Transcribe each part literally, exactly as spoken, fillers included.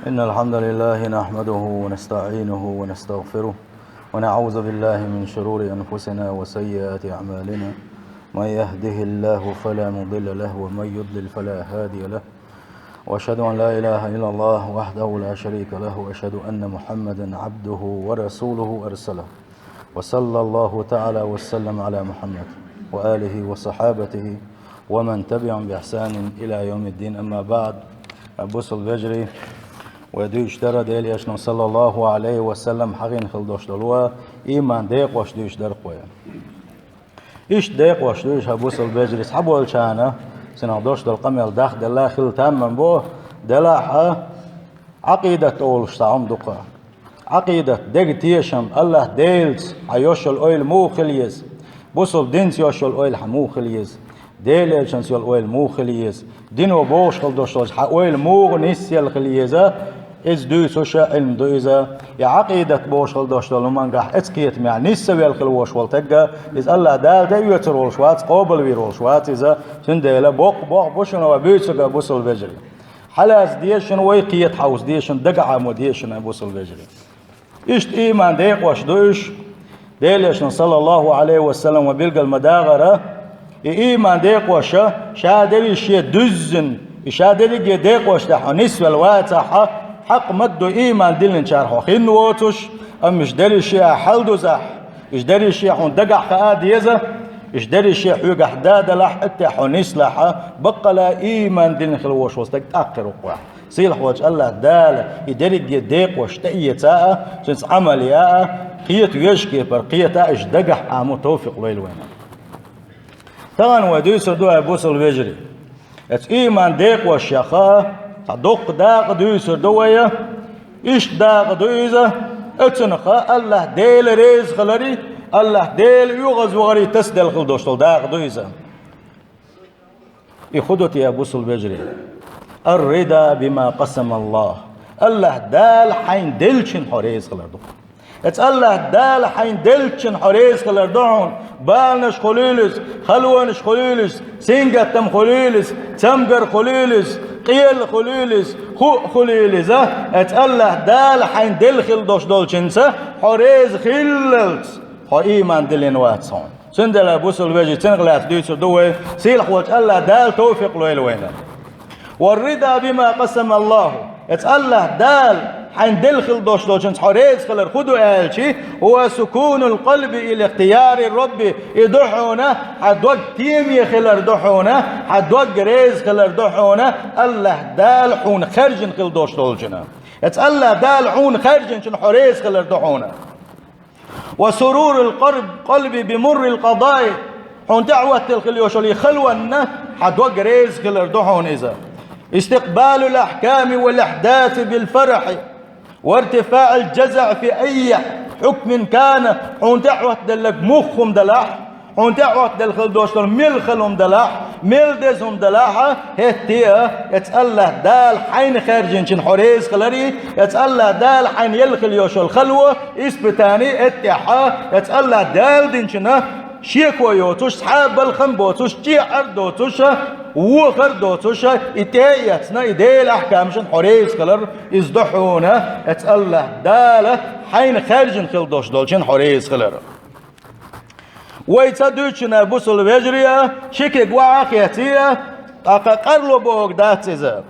إن الحمد لله نحمده ونستعينه ونستغفره، ونعوذ بالله من شرور أنفسنا وسيئات أعمالنا. من يهده الله فلا مضل له، ومن يضلل فلا هادي له. وأشهد أن لا إله إلا الله وحده لا شريك له، وأشهد أن محمدا عبده ورسوله أرسله. وصلى الله تعالى وسلم على محمد وآله وصحابته ومن تبعهم بإحسان إلى يوم الدين. أما بعد. Бусалба вежарий, вай дуьйцуш дара Делан Элчано, саллаллаху Ӏалайхи ва саллам, хьахийна хила долуш долу иман декъош дуьйцуш дара вай. Иштта декъош дуьйцуш, хӀай бусалба вежарий, цхьаболчарна цунах долуш долу къамел дахделла хила тамам бу, делахь а, Ӏакъидат олуш цхьа хӀума ду-кх. Ӏакъидат, деган тешам, АллахӀ Делаца хьан йолуш йолу ойла муха хила еза? Бусалба динца йолуш йолу ойла хьан муха хила еза? Делан Элчанца йолу ойла муха хила еза? Дино бохуш хила долуш долчу хьан ойла муха нисъелла хила еза? Иза дуьйцуш а Ӏилма ду иза. И Ӏакъидат бохуш хила долуш долу хӀумангахь, оцу кхетамехь нисса велла хила волуш волу стаг, иза АллахӀ Дала тӀеоьцур волуш вац, къобалвийр волуш вац иза. Цундела боккха бохам бу шуна вай буьйцург, бусалба вежарий. Хьалаца деза шуна вай, кхета хьовса деза шуна, дагахь а ма деза шуна, бусалба вежарий. Иштта иман декъош ду уьш. Делан Элчано, саллаллаху Ӏалайхи ва саллам, вай билгал ма дагӀара, и иман декъош а, ша дерриг шен дуьззина, и ша дерриге декъош тӀехь хьо нисвелла вацахь а, хьакъ ма-дду иман диллинчарах хьо хин воцуш, амма уьш дерриг шен хьалдузахь, уьш дерриг шен хьуна дагахь хаа деза, уьш дерриг шен хьоьгахь да далахь, оццул хьо нислахь а, баккъала иман диллина хила волуш волу стаг тӀаккха хир ву-кх вай. Сийлахь волчу АллахӀ Дала и дерриге декъош тӀеэца а, цуьнца Ӏамал ян а, кхета везачу кепара кхета а, уьш дагахь Ӏамо товфикъ лойла вайна. Тахана вай дуьйцур ду, хӀай бусалба вежарий. Оцу иман декъошех а цхьа доккха дакъа дуьйцур ду вай. Иштта дакъа ду иза, оцунах а АллахӀ Дела реза хиларе, АллахӀ Дела оьгӀазвахаре тасаделла хила долуш долу дакъа ду иза. И хӀун ду те, бусалба вежарий? Ар-рида бима къасама АллахӀ. АллахӀ Дала хьайна деллачунна хьо реза хилар ду. Оцу АллахӀ Дала хьайна деллачунна хьо реза хилар ду хьуна, баланаш хуьлийла иза, халонаш хуьлийла иза, сингаттам хуьлийла иза, цамгар хуьлийла иза, къелла хуьлийла иза, хӀуъа хуьлийла иза. Оцу АллахӀ Дала хьайна делла хила долуш долчуьнца хьо реза хиллалц, хьо иман диллина вац хьуна. Цундела, бусалба вежарий, цунах лаьцна дуьйцур ду вай, сийлахь волчу АллахӀ Дала товфикъ лойла вайна. Ва ар-рида бима къасама АллахӀу. Оцу АллахӀ Дала хьайна делла хила долуш долчуьнца хьо реза хилар хӀун ду аьлча, хӀува сукунул къалби ила ихтияри Рабби. И ду хьуна хьан дог теме хилар ду хьуна, хьан дог реза хилар ду хьуна, АллахӀ Дала хьуна хаьржина хила долуш долчунна. Оцу АллахӀ Дала хьуна хаьржинчунна хьо реза хилар ду хьуна. Ва сурурул къарб-, къалби би муррил къадаи. Хьуна тӀехь хӀоттийла хила йолуш йолу и халонна хьан дог реза хилар ду хьуна иза. Истикъбалул ахьками вал ахьдаси бил фарахьи, ва иртифаъил джазаъи фи аййи хьукмин кана. Хьуна тӀехь хӀоттаделларг муха хӀума далахь, хьуна тӀехь хӀоттаделла хила долуш долу мел хала хӀума далахь, мел деза хӀума далахь, хӀетте а, оцу АллахӀ Дала хьайна хаьржинчунна хьо реза хиларе, оцу АллахӀ Дала хьайна елла хила йолуш йолу хало, испытани, оцу тӀехь а, оцу АллахӀ Дала динчунна шеко йоцуш, цхьа а балхам боцуш, чӀеӀар доцуш, вохар доцуш, и тӀе а эцна, и Делан ахькамашна хьо реза хилар, иза ду хьуна оцу АллахӀ Дала хьайна хаьржина хила долуш долчунна хьо реза хилар. Вай ца дуьйцучунна, бусалба вежарий, ши куьг охьа а хеций, тӀаккха къарло бохург дац иза.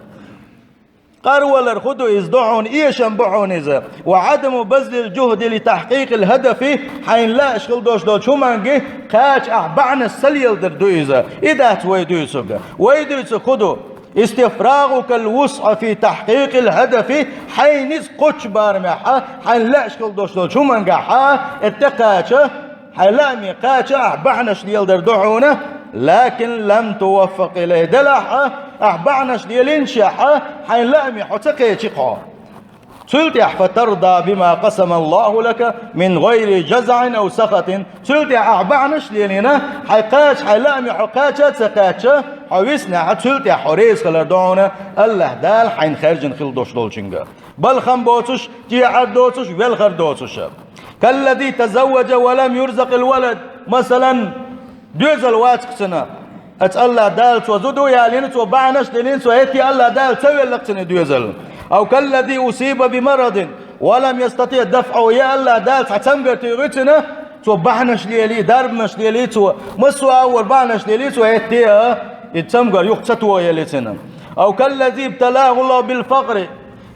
Къарвалар хӀун ду, иза ду хьуна, эшам бу хьуна иза. Ва Ӏадаму базлил джухди ли тахькъикъил хӀадафи, хьайна лаьаш хила долуш долчу хӀуманга кхача ахь бахьанаш ца леладар ду иза. И дац вай дуьйцург. Вай дуьйцург хӀун ду? Истифрагъукал вусъа фи тахькъикъил хӀадафи, хьайна иза кхоччу барамехь, хьайна лаьаш хила долуш долчу хӀумангахь, э, тӀекхача, хьайн лааме кхача ахь бахьанаш леладар ду хьуна, лакин лам туваффакъ илайхи. Делахь а, ахь бахьанаш лелийначехь, хьайн лааме хьо ца кхечи-кх хьо. Цул тӀаьхьа, фатарда бима къасама Аллаху лака мин гӀайри джазаин ав сахатин. Цул тӀаьхьа ахь бахьанаш лелийна, хьайн кхача, хьайн лааме хьо кхача а ца кхаьчча, хьо виснехь, цул тӀаьхьа хьо реза хилар ду хьуна АллахӀ Дала хьайна хаьржина хила долуш долчуьнга. Балхам боцуш, чӀеӀар доцуш, велхар доцуш. Каллази тазавваджа ва лам юрзакъил валад. Масалан, доьзал вац-кх цуьнан. Оцу АллахӀ Дала цо зуда ялийна, цо бахьанаш а диллина, цо хӀетте а АллахӀ Дала ца велла-кх цуьнан и доьзал. أو كالذي أصيب بمرض ولم يستطع دفعه. Я АллахӀ Дала, цхьа цамгар туьйхи цунна, цо бахьанаш лелий, дарбанаш лелий цо, массо а агӀор бахьанаш лелий цо, хӀетте а и цамгар юха ца тохаелий цунна. أو كالذي ابتلاه الله بالفقر.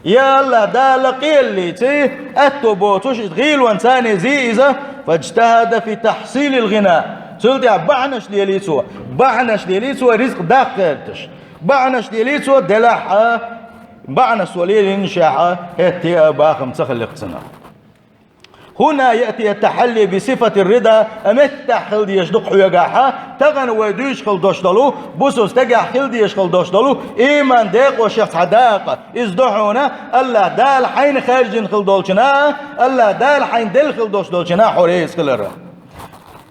Я АллахӀ Дала къеллийци, аьтто боцуш, иза гӀийлонца зи иза, فاجتهد في تحصيل الغنى. Цул тӀаьхьа бахьанаш лелий цо, бахьанаш лелий цо ризкъ даккха гӀерташ. Бахьанаш лелий цо делахь а, бахьанаш цо лелийначул тӀехьа, хӀетте а бахам ца хилира цунна. هنا يأتي التحلي بصفة الرضا, а меттахь хила дезаш ду-кх хьоьгахь, тахана вай дуьйцуш хила долуш долу, бусалба стагехь хила дезаш хила долуш долу, иман декъашех цхьа дакъа. Иза ду хьуна, АллахӀ Дала хьайна хаьржина хила долчунна, АллахӀ Дала хьайна делла хила долуш долчунна хьо реза хилар.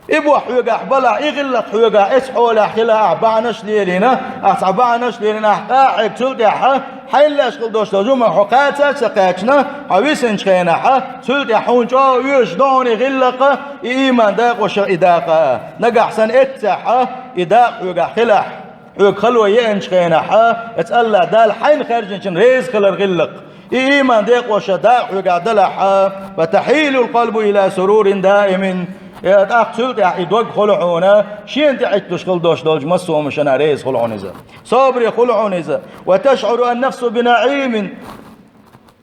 И бохь хьоьгахь балахь, и гӀиллакх хьоьгахь, эцу хьолехь хилахь, ахь бахьанаш лелийна, ахь цхьа бахьанаш лелийна, ахь къахьега, цул тӀаьхьа хьайна лаьш хила долуш долу жума хьо кхача а ца кхаьчна, хьо висинчу хенахь, цул тӀаьхьа хьуна чӀогӀа оьшуш ду хьуна и гӀиллакх а, и иман декъашех и дакъа а. Нагахь санна эццехь, и дакъа хьоьгахь хилахь, хьоьга хало еанчу хенахь, эцу АллахӀ Дала хьайна хаьржинчунна реза хилар гӀиллакх. И иман декъашех дакъа хьоьгахь далахь, فتحيل القلب إلى سرور دائم. Э, тӀаккха цул тӀаьхьа и дог хуьлу хьуна, шена тӀе Ӏитталуш хила долуш долчу массо а хӀуманна реза хуьлу хьуна иза. Собаре хуьлу хьуна иза. وتشعر النفس بنعيم.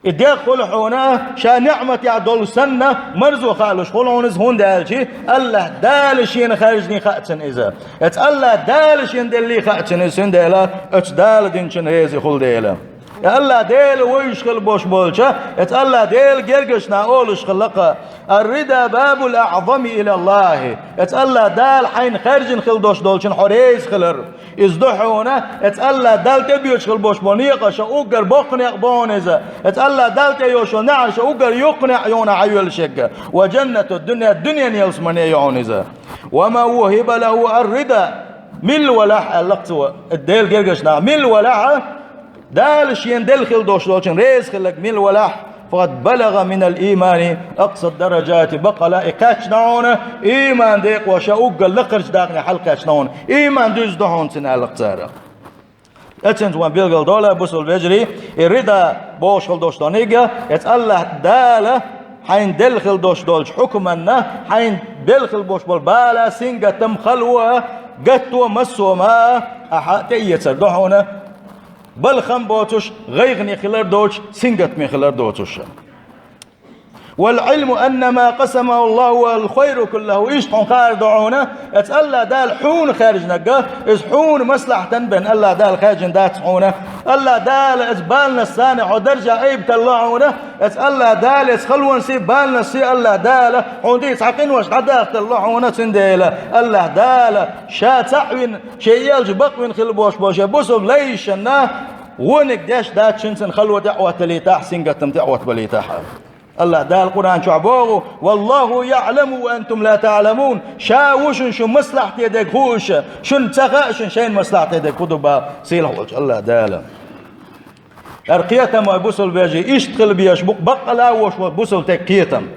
И дегӀ хуьлу хьуна, ша неӀматехь долу санна, марзо хаалуш хуьлу хьуна иза, хӀунда аьлча АллахӀ Дала шена хаьржина хаьа цунна иза. Эцу АллахӀ Дала шена деллий хаьа цунна иза, цундела оцу Дала динчунна реза хуьлу дела. АллахӀ Дела вевзаш хила болуш болчу, эцу АллахӀ Дела гергарчу наха олуш хилла-кх: الرضا باب أعظم إلى الله. Эцу АллахӀ Дала хьайна хаьржина хила долуш долчунна хьо реза хилар. Иза ду хьуна, эцу АллахӀ Далла тӀебоьдуш хила болуш болу некъаш уггар боккха некъ бу хьуна иза. Эцу АллахӀ Далла тӀе йолуш йолу неӀарш уггар йоккха некъ ю хьуна хьан йолуш ерг. وجنة الدنيا, дуьненан ялсамане ю хьуна иза. ومن وهب له الرضا, мила валахь, аьлла-кх цо, Делан гергарчу наха, мила валахь, Дала шена делла хила долуш долчунна реза хилларг мила валахь, فقد بلغ من الإيمان أقصى الدرجات, баккъала и кхаьчна хьуна, иман декъашех уггар лакхарчу дакъане хьалакхаьчна хьуна, иман дуьзна ду хьуна цуьнан, аьлла-кх цара. Эццахь вайн билгал долу, бусалба вежарий, и рида бохуш хила долуш долу нигга, эцу АллахӀ Дала хьайна делла хила долуш долчу хьукманна, хьайна делла хила болуш болу бала, сингаттам, хало, гатто, массо а ма, ахьа тӀеэцар ду хьуна, балхам боцуш, гӀайгӀане хилар доцуш, сингаттаме хилар доцуш. والعلم أن ما قسمه الله هو الخير كله. Иштта хьуна хаар ду хьуна, эцу АллахӀ Дала хьуна хаьржинарг, иза хьуна маслахьтана бен АллахӀ Дала хаьржина дац хьуна. АллахӀ Дала эцу баланаш санна хьо даржехь айбаталла хьуна, эцу АллахӀ Дала эцу халонашций, баланашций АллахӀ Дала хьуна тӀе цхьа къинош дӀадахийталла хьуна, цундела АллахӀ Дала ша цхьаъ вина, шен элча бакъвина хила болуш болу шен бусалба лайшна, вониг деш дац шуна цуьнан хало тӀеӀоттабалийтахь, сингаттам тӀеӀоттабалийтахь. АллахӀ Дала Къуръан чохь боху: والله يعلم وأنتم لا تعلمون. Ша ву шуна, шун маслахьте дерг хууш, шуна ца хаьа шуна шайна маслахьте дерг хӀун ду боху сийлахь волчу АллахӀ Дала. ХӀара кхетам, ой, бусалба вежарий, иштта хила безаш бу-кх баккъала а волуш волу бусалба стеган кхетам.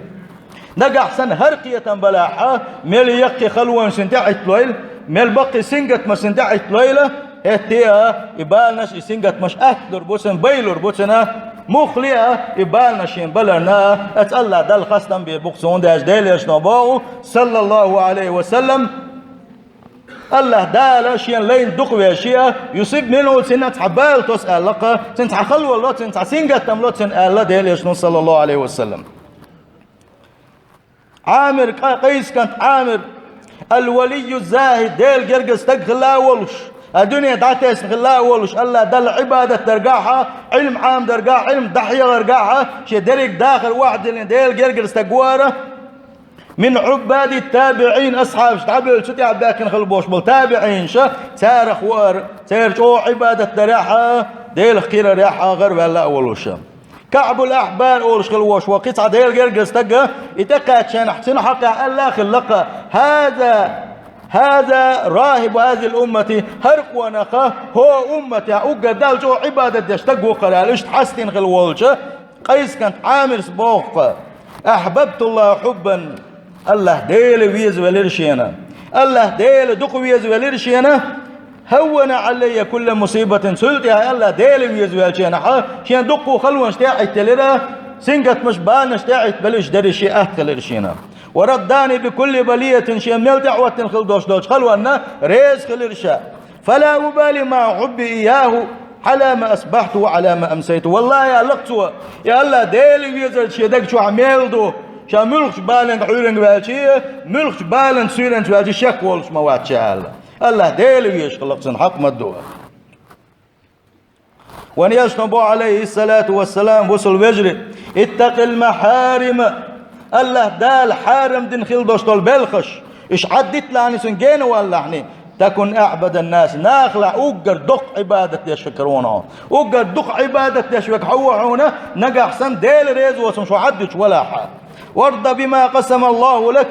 Нагахь санна хӀара кхетам балахь, мел яккхий халонаш цуьнан тӀе а Ӏитталойла, мел баккхий сингаттамаш цуьнан тӀе а Ӏитталойла, хӀетте а и баланаш, и сингаттамаш атталур бу цунна, байлур бу цунна, муххале а и баланаш шена баларна, эцу АллахӀ Далла хастам бийр бу-кх цо, хӀунда аьлча Делан Элчано боху, саллаллаху Ӏалайхи ва саллам, АллахӀ Дала шена лайна дукхавеза шен, юсиб минху, цунна цхьа бала тосу аьлла-кх, цунна цхьа хало ло, цунна цхьа сингаттам ло цунна аьлла Делан Элчано, саллаллаху Ӏалайхи ва саллам. Ӏамир, Къа-, Къайс кӀант Ӏамир, ал-валийю захид, Делан гергара стаг хилла а волуш, а дуьне дӀатесна хилла а волуш, АллахӀ Далла Ӏибадат даргахьа, Ӏилма Ӏамадаргахьа, Ӏилма дӀахьехаргахьа, шен дерриг дахар охьадиллина Делан гергара стаг вара. Мин Ӏуббади табиӀин, асхьабаш дӀабевлла цу тӀехь баьхкина хила болуш болу табиӀинаш, царах вара, церан чӀогӀа Ӏибадат дарехьа, Делах кхерарехьа гӀараваьлла а волуш. КаӀбул Ахьбар олуш хила волуш вара кхин цхьа Делан гергара стаг, и тӀекхаьчча хенахь цуьнан хьокъехь аьлла а хилла-кх: «ХӀаза, хӀаза рахӀибу хӀазихил уммати, хӀара къонах хӀокху умматехь уггар Далла чӀогӀа Ӏибадат деш стаг ву-кх хӀара», аьлла, иштта хьастина хила волчу Къайс кӀант Ӏамирс боху-кх: «АхьбабтуллахӀа хьуббан». АллахӀ Дела везавелира шена. АллахӀ Дела дукха везавелира шена. هون علي كل مصيبة, цул тӀехьа АллахӀ Дела везавелча хана, шен дуккха халонаш тӀехӀиттелира, сингаттамаш, баланаш тӀехӀиттабелира, иштта дерриш шен атта хилира шена. ورضاني بكل بلية, шен мел тӀехӀоттина хила долаш долча халонна реза хилира ша. فلا أبالي مع حبي إياه على ما أصبحت وعلى ما أمسيت. ВаллахӀи, аьлар цо, я АллахӀ Дела везар шен дега чу мел ду, ша муьлхача баланга хьуьйранга ваьлча а, муьлхача баланца суьйранца ваьлча а шек волаш ма вац ша, аьлла. АллахӀ Дела везаш хиларах цунна хьакъ ма дий. Вайн Элчано боху, عليه الصلاة والسلام, бусалба вежарий: اتق المحارم. АллахӀ Дала хьарам дина хила долаш долу белхаш, уьш Ӏаддитталахь, цуьнга гена валалахь, تكن أعبد الناس, нахалахь уггар дукха Ӏибадат деш верг хир ву хьо. Уггар дукха Ӏибадат деш верг хьо ву хьуна, нагахь санна Дела реза воцург хьо Ӏаддича валахь. وارض بما قسم الله لك.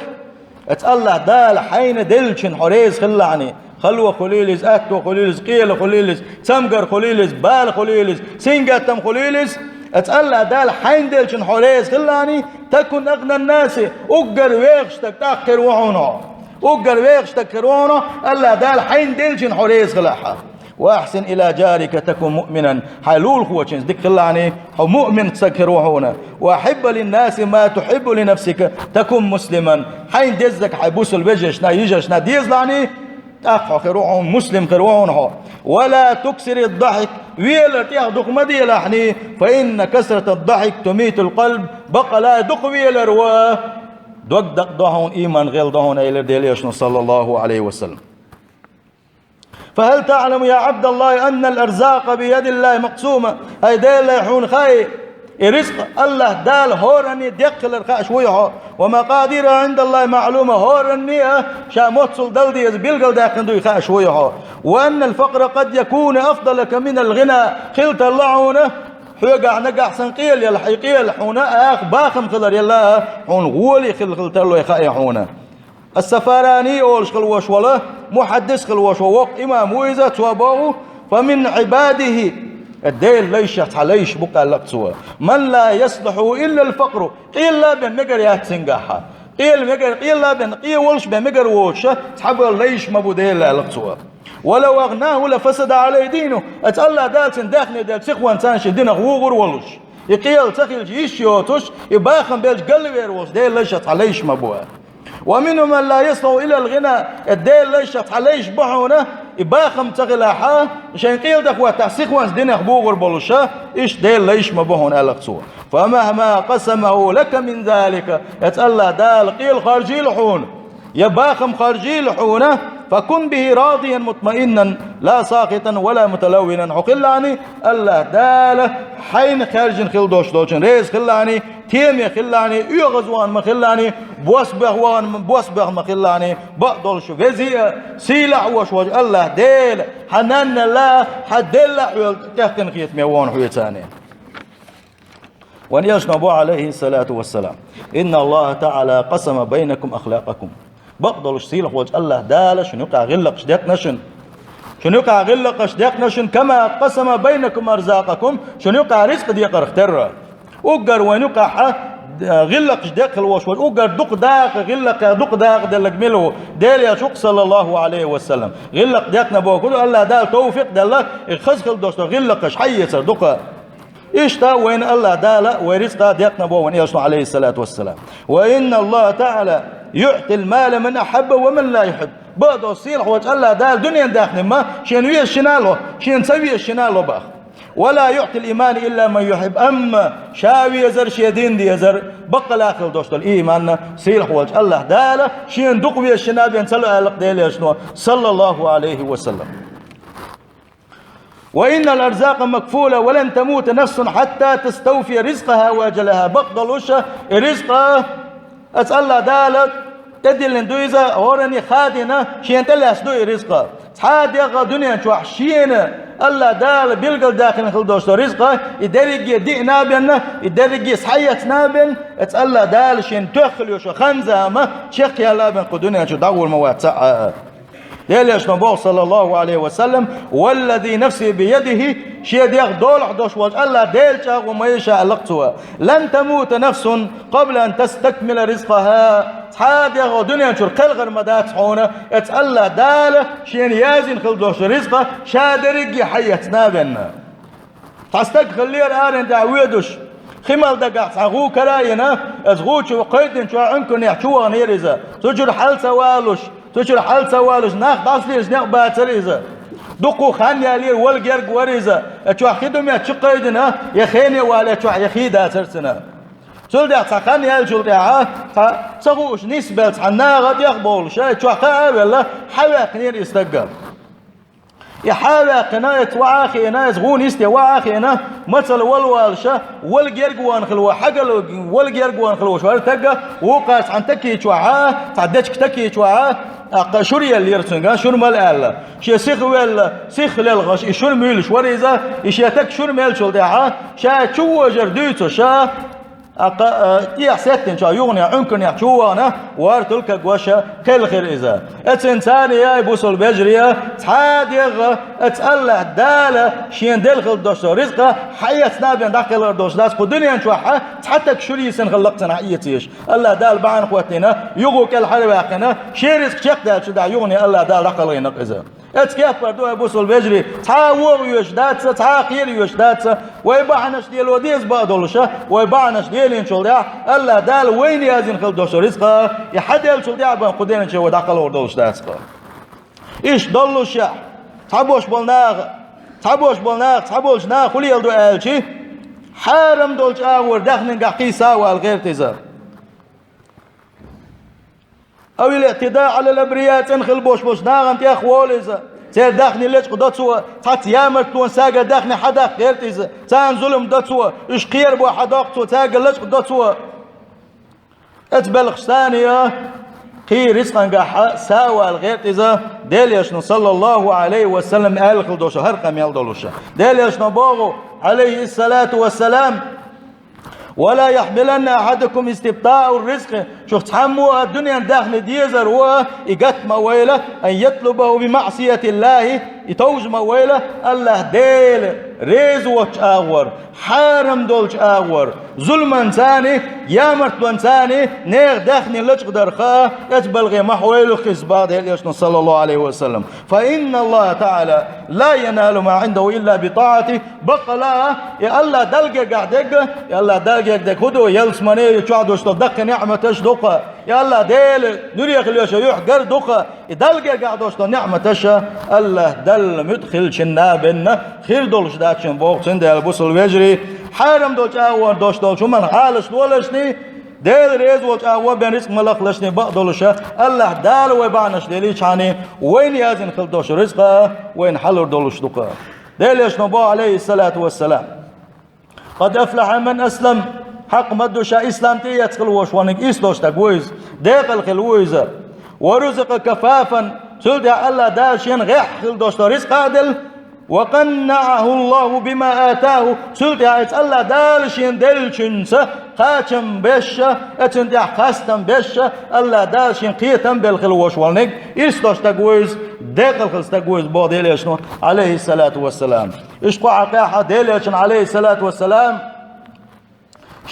Оцу АллахӀ Дала хьайна деллачунна хьо реза хилалахь, хало хуьлийла иза, аьтто хуьлийла иза, къела хуьлийла иза, цамгар хуьлийла иза, бала хуьлийла иза, сингаттам хуьлийла иза. Оцу АллахӀ Дала хьайна деллачунна хьо реза хилалахь, تكن أغنى الناس, уггар вехаш стаг тӀаккха хир ву хьуна хьо. Уггар вехаш стаг хир ву хьуна, АллахӀ Дала хьайна деллачунна хьо реза хилахь. وأحسن إلى جارك تكن مؤمنا. Хьайн лулахочуьнца дика хилалахь, хьо муъмин стаг хир ву хьуна. وأحب للناس ما تحب لنفسك تكن مسلما. Хьайна деззарг хьайн бусалба вежаршна, йижаршна дезалахь, тӀаккха хьо хир ву хьуна, муслим хир ву хьуна хьо. ولا تكثر الضحك. Велар тӀех дукха ма делахь, فإن كثرة الضحك تميت القلب. Баккъала дукха велар ва дог дакъадо хьуна, иман гӀелдо хьуна, элира Делан Элчано, صلى الله عليه وسلم. فهل تعلم يا عبد الله أن الأرزاق بيد الله مقسومة؟ ХӀай Делан лай, хьуна хаьий, и ризкъ АллахӀ Дала хӀоранна декъ хилар хаьаш вуй хьо? ومقاديره عند الله معلومة, хӀоранна а ша моццул дала деза билгалдаьккхина дуй хаьаш вуй хьо? وأن الفقر قد يكون أفضل لك من الغنى, хила тарло хьуна, хьоьгахь нагахь санна къелаяла, хьайн къела хьуна аха бахам хилар яла, хьуна гӀоли хила, хила тарло хаьий хьуна. Ас-Сафарани олуш хила волуш волу, мухьаддис хила волуш волу воккха имам ву иза, цо боху: فمن عباده, Делан лайшах цхьа лайш бу-кх, аьлла-кх цо, من لا يصلحه إلا الفقر, къелла бен мегар яц цуьнгахь. Къела мегар, къелла бен, къе волуш бен мегар воцуш цхьаболу лайш ма бу Делан, аьлла-кх цо. ولو أغناه لفسد عليه دينه, оцу АллахӀ Дала цуьнан даьхни делча сихонца царна шен динах вугӀур волуш, и къела ца хилча йиш йоцуш, и бахам белча галвер волуш Делан лайшах цхьа лайш ма бу. ومنهم من لا يصلح إلا الغنى, и Делан лайшах цхьа лайш бу хьуна, и бахам ца хилахь, шайн къела тӀе хӀоттахь сихонца динах бугӀур болуш, иштта Делан лайш ма бу хьуна, аьлла-кх цо. فمهما قسمه لك من ذلك, оцу АллахӀ Дала къела харжийла хьуна, я бахам харжийла хьуна, فكن به راضيا مطمئنا لا ساخطا ولا متلونا, хьо хилалахь, АллахӀ Дала хьайна хаьржина хила долуш долчун реза хилалахь, теме хилалахь, оьгӀазвахана ма хилалахь, бос бехна вахана, бос бехна ма хилалахь, бакъдолуш везий а, сийлахь а волуш волчу АллахӀ Дела хьан наннал а, хьан делла а хьоьга кхетаме ву хьуна хьоьца. Вайн Элчано боху, عليه الصلاة والسلام: إن الله تعالى قسم بينكم أخلاقكم. Бакъдолуш сийлахь волчу АллахӀ Дала шуна юкъахь гӀиллакхаш декъна шуна. Шуна юкъахь гӀиллакхаш декъна шуна, كما قسم بينكم أرزاقكم, шуна юкъахь ризкъ декъарх терра. Уггар вайн юкъахь гӀиллакхаш декъ хила волуш волчу, уггар дукха дакъа, гӀиллакхех дукха дакъа делларг мила ву? Делан Элча ву-кх, صلى الله عليه وسلم. ГӀиллакх декъна бохург АллахӀ Дала товфикъ делла, и хаза хила долуш долу гӀиллакхаш хьаэцар дукха. Иштта вайна АллахӀ Дала вайн ризкъ декъна боху вайн Элчано, عليه الصلاة والسلام. وإن الله تعالى يعطي المال من أحب ومن لا يحب. Бакъдолуш сийлахь волчу АллахӀ Дала дуьненан даьхни ма шена везачунна а ло, шена ца везачунна а ло боху. ولا يعطي الإيمان إلا من يحب. Амма ша везар, шен дин дезар, баккъала хила долуш долу ийман сийлахь волчу АллахӀ Дала шена дукха везачунна а бен ца ло, аьлла-кх Делан Элчано, صلى الله عليه وسلم. وإن الأرزاق مكفولة ولن تموت نفس حتى تستوفي رزقها وأجلها. Бакъдолуш, и ризкъ оцу АллахӀ Дала тӀедиллина ду иза, хӀоранна хадийна, шена тӀелаьцна ду и ризкъ. Цхьа а дегӀ дуьнен чохь шена АллахӀ Дала билгалдаьккхина хила долуш долу ризкъ, и дерриге диъна а бен, и дерриге схьаэцна а бен, оцу АллахӀ Дала шена тоьхна хила йолуш йолу хан-зама чекхъяьлла а бен кху дуьнен чу дӀагӀур ма вац цхьа а. Делан Элчано боху, صلى الله عليه وسلم: والذي نفسي بيده, шен дегӀ долахь долуш волчу АллахӀ Делан чӀагӀо ма ю ша, аьлла-кх цо, لن تموت نفس قبل أن تستكمل رزقها. Цхьа а дегӀо дуьнен чуьра кхелхар ма дац хьуна, эца АллахӀ Дала шена яздина хила долчу ризкъа ша дерриге хьаэцна а венна. Цхьа стаг хиллера арен тӀехь воьдуш, хи мел дагахь цхьа гӀу кара а йина, эца гӀу чу кхайдина чохь Ӏуьнканехь чу ваханера иза. Цу чуьра хьал ца валуш, цу чуьра хьал ца валуш, нах дӀасалелаш некъ бацара иза. Дуккха хан ялера, вала герга вара иза. Эца чохь хи ду меттиг чу кхайдина, я хене вала эца чохь, я хи дацара цуьнан. Цул тӀаьхьа цхьа хан яьллачул тӀаьхьа, цхьа ца хууш нисбелла цхьа нагӀа тӀехбовлуш, эца чохь кхаъ а велла, хьаваьккхинера и стаг. И хьаваьккхина, эца ваха а хиъна, эца гӀу йисте ваха а хиъна, мацалла вала валуш, вала герга вахана хилла, хьагал вала герга вахана хилла вара стаг, вукхара цхьана таки чохь, цхьа дечка таки чохь, тӀаккха шура еллера цуьнга, шура мала аьлла. Шен сиха велла, сиха лелхаш, и шура муьйлуш вара иза, и шен таг шура меллачул тӀаьхьа, ша чу вожар дуьйцуш, тӀаккха, а, тӀехьа сеттинчохь юхане Ӏуьнканех чу вахана, вара тулкаг ваша кхелхира иза. Эцин царна яй бусул вежарий, цхьа а дегӀа, эца АллахӀ Дала шена делла хила долчу ризкъа хьаэцна а бен дӀакхелхар долуш дац, кху дуьнен чохь цхьа таг шура йисина хилла-кх цунна хьаэца езаш. АллахӀ Дала бахьана хӀоттийна, юха кӀел хьалаваьккхина, шен ризкъ чекхдалчу дӀа юхане АллахӀ Дала дӀакхалхийнакх иза. Эца кеппар ду, ай бусул вежарий, цхьа а вогӀу йоьш дац, цхьа а кхера йоьш дац, вай бахьанаш лело деза бакъ долуша, вай бахьанаш лелийначул тӀаьхьа АллахӀ Дала вайна яздина хила долчу ризкъа, и хьаделлачул тӀаьхьа бан кху дерригачу вай дӀакхалхар долуш дац-кха. Иштта доллушехь, цхьаболуш болу наха, цхьаболуш болу наха, цхьаболчу наха хӀун леладо аьлчи, хьарам долчу агӀор даьхнигахь кхийса а вала гӀерта иза. أو الاعتداء على الأبرياء, цӀена хила бош болчу нахана тӀехволу иза. Церан даьхни лечкъа до цо, цхьацца ямартлонан сагара даьхни хьадаккха гӀерта иза. Царна зулам до цо, уьш кхерабо хьадоккху цо, цаьргара лечкъа до цо. Эца белхаш санна я, кхин рицкъангахь са а вала гӀерта иза, Делан Элчано, саллаллаху Ӏалайхи ва саллам, аьлла хила долуш хӀара къамел долуша. Делан Элчано боху, Ӏалайхиссалату вассалам: «ولا يحملن أحدكم استبطاء الرزق». Шух цхьаммо а дуьненан даьхни дезар ву, и гатта ма вайла, «أن يطلبه بمعصية الله», и товжа ма вайла АллахӀ Дела реза воцчу агӀор, хьарам долчу агӀор, зуламан царна, ямартлон царна, нехан даьхни лачкъадарха, эца балхе ма хьойла хӀинца, боху Делан Элчано, саллаллаху Ӏалайхи ва саллам. «فإن الله تعالى لا ينال ما عنده إلا بطاعته». Баккъала а, и АллахӀ Далла гергахь дерг, и АллахӀ Далла гергахь дерг хӀун ду, ялсамане, и чохь долуш долу даккхий неӀматаш ду-кха, и АллахӀ Дела нуьре хила йош йолу юьхь гар ду-кха, и Далла гергахь долуш долу неӀматаш АллахӀ Далла муьтӀахь хиллачунна бен хир долуш дац шуна, боху цундела, бусул вежарий, хьарам долчу агӀор долуш долчу хӀуманна хьалаш лолашний, Дела реза волчу агӀор бен рицкъ ма лахлашний бакъ долуша, АллахӀ Дала вай бахьанаш лелийчхьана, вайна яздина хила долуш рицкъа вайна хьалур долуш ду-кха. Делан Элчано боху, Ӏалайхиссалату вассалам: «قد أفلح من أسلم». Хьакъ ма ду, ша ислам тӀеэцна хила волуш верг, иштта долуш стаг ву иза, декъала хилла ву иза. «ورزق كفافا», цул тӀаьхьа АллахӀ Дала шена гӀеххьа хила долуш долу рицкъа а делла, «وقنعه الله بما آتاه», цул тӀаьхьа эца АллахӀ Дала шена деллачуьнца кхачам беш а, эцунна тӀехь хастам беш а, АллахӀ Дала шена кхетам белла хила волуш верг, иштта долуш стаг ву иза, декъала хилла стаг ву иза, боху Делан Элчано, Ӏалайхиссалату вассалам. Иштта кху хьакъехь Делан Элчано, Ӏалайхиссалату вассалам,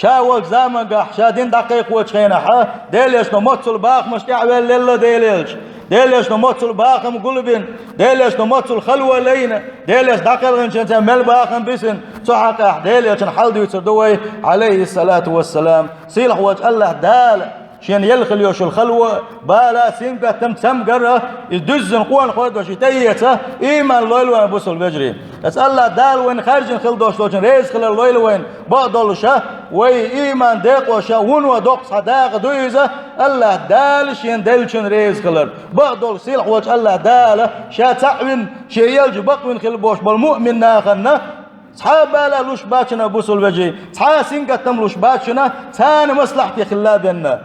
ша волчу замангахь, ша дин дӀакхайкхочу хенахь, Делан Элчано моццул бахамаш тӀехвелла лелла Делан Элча. Делан Элчано моццул бахам гулбина, Делан Элчано моццул халва лайна, Делан Элча дӀакхелхинчуьнца мел бахам бисина. Цу хьакъехь Делан Элчанан хьал дуьйцур ду вай, Ӏалайхиссалату вассалам. Сийлахь волчу АллахӀ Дала шена елла хила йолуш йолу халва, бала, сингаттам, цамгар а, иза дуьззина къонахой долуш и тӀеэца, ийман лойла вайн, бусул вежарий. Эца АллахӀ Дала вайна хаьржина хила долуш долчун реза хилар лойла вайна, бакъдолуша, вай ийман декъоша, вуно доккха цхьа дакъа ду иза, АллахӀ Дала шена деллачун реза хилар. Бакъдолуш сийлахь волчу АллахӀ Дала ша цхьаъ вина, шен элча бакъвина хила болуш болу муъмин нахана, цхьа а бала луш бацчана, бусул вежарий, цхьа а сингаттам луш бацчана, царна маслахьте хилла бенна.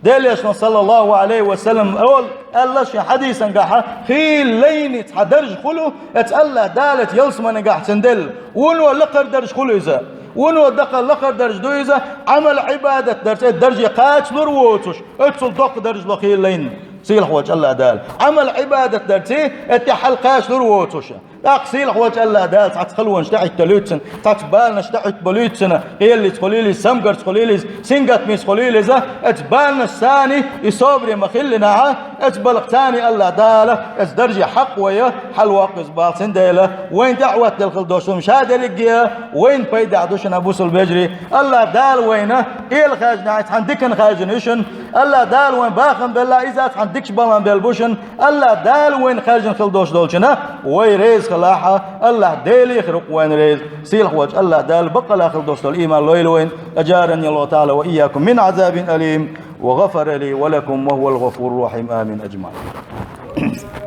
Делан Элчано, саллаллаху Ӏалайхи ва саллам, олу, аьлла шен хьадисангахьа, хийла лайна цхьа дарж хуьлу, эца АллахӀ Дала эца ялсаманигахь цунна делла. Вуно лакхара дарж хуьлу иза. Вуно дакха лакхара дарж ду иза, Ӏамал-Ӏибадат дарца эца дарже кхачалур воцуш, оццул доккха дарж ло хийла лайна сийлахь волчу АллахӀ Дала. Ӏамал-Ӏибадат дарций, эца тӀехь хьал кхачалур воцуш. ТӀаккха сийлахь волчу АллахӀ Дала цхьацца халонаш тӀехӀитталуьйту цунна, цхьацца баланаш тӀехӀиттабалуьйту цунна, кхеллица хуьлийла иза, самгарца хуьлийла иза, сингаттамца хуьлийла иза, оцу баланаш санна и собаре ма-хиллинехь, оцу балха санна АллахӀ Дала оцу дарже хьакхавой, хьалавоккху иза боху. Цундела вайна тӀехӀоттаделла хила долуш хӀума ша дерриге а вайна пайдехь ду шуна, бусалба вежарий. АллахӀ Дала вайна къела хаьржинехь, цхьана диканна хаьржина ю шуна. АллахӀ Дала вайна бахам белла, иза цхьана дикачу балхана белла бу шуна. АллахӀ Дала вайна хаьржина хила долуш долчунна вай реза хилахь, АллахӀ Деле хир ву-кх вайна реза. Сийлахь волчу АллахӀ Дала баккъалла хила долуш долу ийман лойла вайна. أجارني الله تعالى وإياكم من عذاب أليم، وغفر لي ولكم وهو الغفور الرحيم. آمين أجمعين.